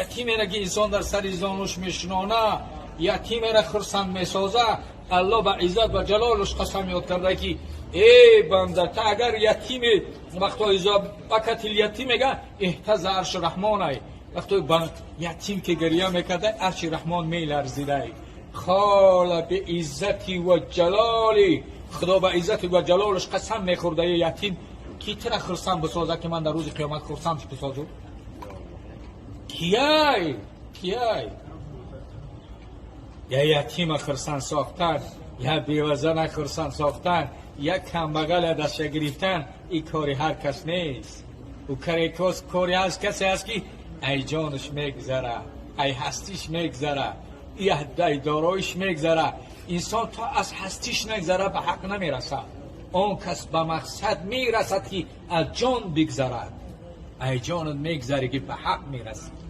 Ятимеро ки инсон дар сари зонуш мешинона, ятимеро хурсанд месоза, Аллоҳ ба иззат ва ҷалолаш қасам ёд карда, ки эй банда, та агар ятиме вақто إذا بكت اليتيم мега اهتز عرش الرحمن ай, вақто ятим ки гирья мекарда, арши раҳмон меларзидай. قال بعزتي وجلالي, худо ба иззати ва ҷалолаш қасам мехӯрда, ятим ки тира хурсанд бисозад, ки ман дар рӯзи қиёмат хурсанд бисозу. Кияй, кияй? Я ятима хурсанд сохтан, я бевазана хурсанд сохтан, я камбағала дастша гирифтан, и кори ҳар кас нест. Ӯ кори ҳар касе аст, ки ай ҷонаш мегзара, ай ҳастиш мегзара, ай дороиш мегзара. Инсон то аз ҳастиш нагзара, ба ҳақ намерасад. Он кас ба мақсад мерасад, ки аз ҷон бигзарад. Ай ҷонат мегзарӣ, ки ба ҳақ мерасӣ.